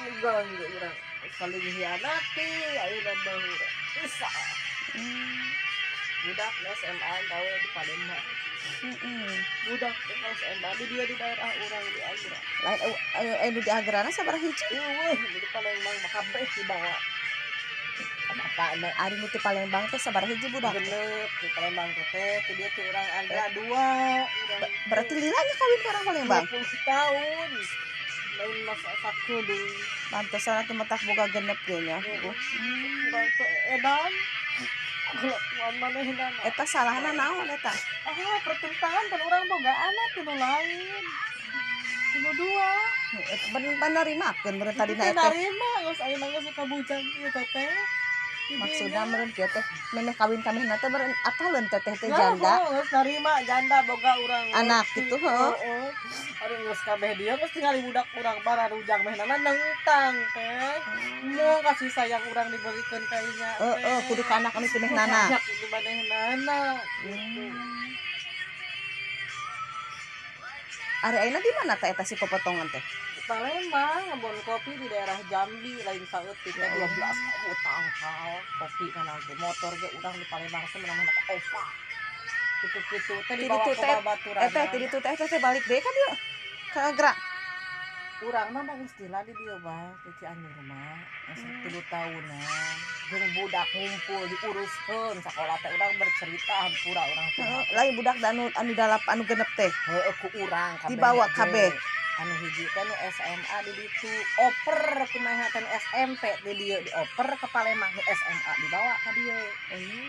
Ugang ge urang saling hianati ayeuna mah urang. Bisa. Budak nu SMA gawe di Palembang. Budak teh SMA di dia di daerah urang di Agra. Lain anu di Agrana sabaraha hiji? Eueuh, di Palembang mah kabeh dibawa. Bapakna. Ari nu ti Palembang teh sabaraha hiji budak teh? Genep di Palembang teh teh ti dieu ti urang Agra dua. Urang Berarti lila nya kawin ka orang Palembang. 20 tahun. Lain masa sakedeung. Pantesan atuh matak boga genep ge nya. Urang teh edan. Kelakuan manehna. Eta salahna naon eta? Ah, pertentangan kan urang boga anak ti nu lain. Ti nu dua. Bener narimakeun meureun tadina Teu eta. Narima geus ayeuna geus kabujang kieu teteh. Maksudna meureun kieu teh memeh kawin ka manehna teh meureun apaleun teteh teh janda. Geus narima janda boga urang. Anak gitu, heuh. Heeh. Aduh, geus kabeh dia geus tingali budak urang bararujang manehna nentang teh. Mau kasih sayang urang diberikan ka inya. Heeh, kudu ka anak anu ti mehnana. Anak di manehnana gitu. Ari ayeuna di mana teh eta si popotongan teh? Di Palembang ngebon kopi di daerah Jambi, lain saeutik teh 12 ribu tangkal kopi kana ge motor ge urang di Palembang teh menang ka opa. Kitu-kitu teh Ti dibawa ditu ke teh babaturan. Eh teh, ti ditu teh teh balik deui ka dieu. Ka Agra. Urang mah da geus lila di dieu bae di Cianjur mah geus 3 tahunan. Jeung budak ngumpul diuruskeun sakola teh urang bercerita hampura urang teh. Heeh, lain budak da anu anu dalap anu genep teh. Heeh, ku urang kabeh. Dibawa Ge. kabeh. Anu hiji teh nu SMA di ditu oper kumaha teh, nu SMP di dieu dioper ke Palembang, nu SMA dibawa ka dieu.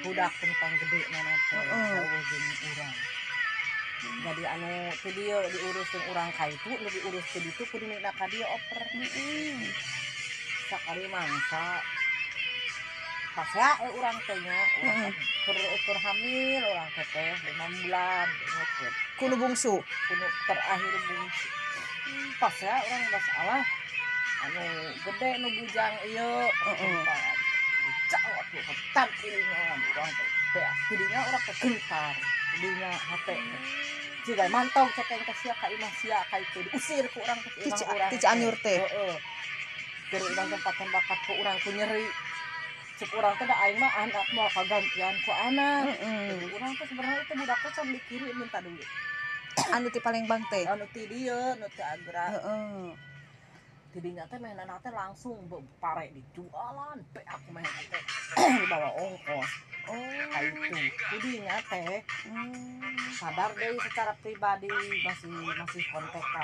Budak tentang gede mana teh sarua jeung urang. Jadi anu ti dieu diurus jeung urang ka itu, nu diurus ti ditu kudu nina ka dieu oper. Sakali mangsa pas ya urang teh nya urang keur ukur hamil urang teh teh 5 bulan ingetkeun. Ku nu bungsu. Ku nu terakhir bungsu. Pas ya urang masalah anu gede nu bujang ieu bujang atuh ketan piringan urang teh teh tidinya urang teh gentar tidinya hate teh. Jiga mantau cekeng teh sia ka imah sia ka itu diusir ku urang teh Ti imah urang ti Cianjur teh. Heeh. Keur urang tempat tembakat ku urang ku nyeri. Cek urang teh da aing mah anak moal kagantian ku anak. Jadi urang teh sebenarnya itu budak teh can dikirim minta duit. Anu ti Palembang teh. Anu ti dieu, nu ti Agra. Tidinya teh mainan teh langsung pare dijualan, beak mainan teh dibawa ongkos. Ka itu. Tidinya teh sadar deui secara pribadi masih masih kontekan.